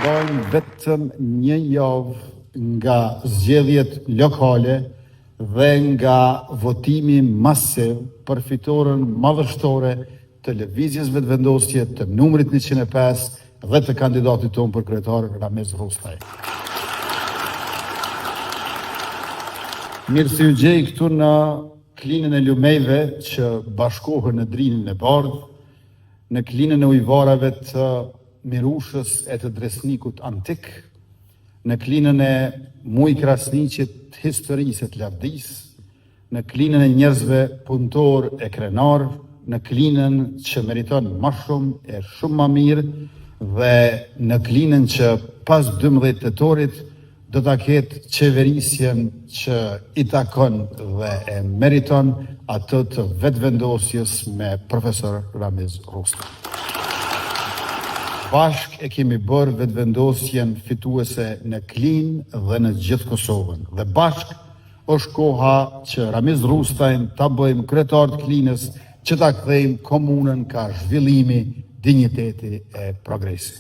ndajnë vetëm një javë nga zgjedhjet lokale dhe nga votimi masiv për fitoren madhështore të Lëvizjes Vetëvendosje të numrit 105 dhe të kandidatit tonë për kryetar Ramiz Rrustaj. Mirë se ju gjej këtu në Klinën e lumejve që bashkohen në Drinin e Bardhë, në Klinën e ujëvarave të Mirushës e të Dresnikut antik, në Klinën e Mujë Krasniqit të historisë e të lavdisë, në Klinën e njerëzve punëtorë e krenarë, në Klinën që meriton ma shumë e shumë ma mirë dhe në Klinën që pas 12 tetorit do ta ketë qeverisjen që i takon dhe e meriton atë të Vetëvendosjes me profesor Ramiz Rrustaj. Bashkë e kemi bërë Vetëvendosjen fituese në Klinë dhe në gjithë Kosovën dhe bashkë Është koha që Ramiz Rrustajn ta bëjmë kryetar të Klinës që ta kthejmë komunën ka zhvillimi, dinjiteti e progresi.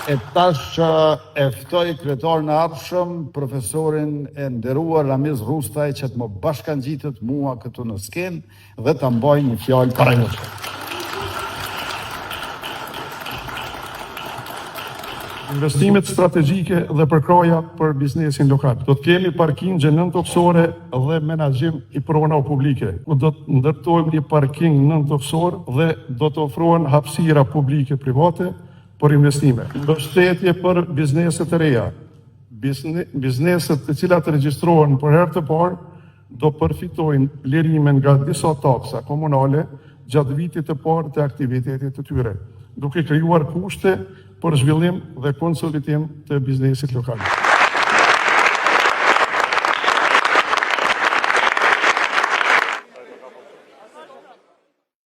E tash e ftoj kryetarin e ardhshëm, profesorin e nderuar Ramiz Rrustaj që të më bashkangjitet mua këtu në skenë dhe ta mbajë një fjalë para jush. Investimet strategjike dhe përkrahja për biznesin lokal. Do të kemi parkingje nëntokësore dhe menaxhim i pronave publike, ku do të ndërtojmë një parking nëntokësor dhe do të ofrohen hapësira publike private për investime. Mbështetje për biznese të reja. Bizneset të cilat regjistrohen për herë të parë do përfitojnë lirime nga disa taksa komunale gjatë vitit të parë të aktivitetit të tyre, duke krijuar kushte për zhvillim dhe konsolidim të biznesit lokal.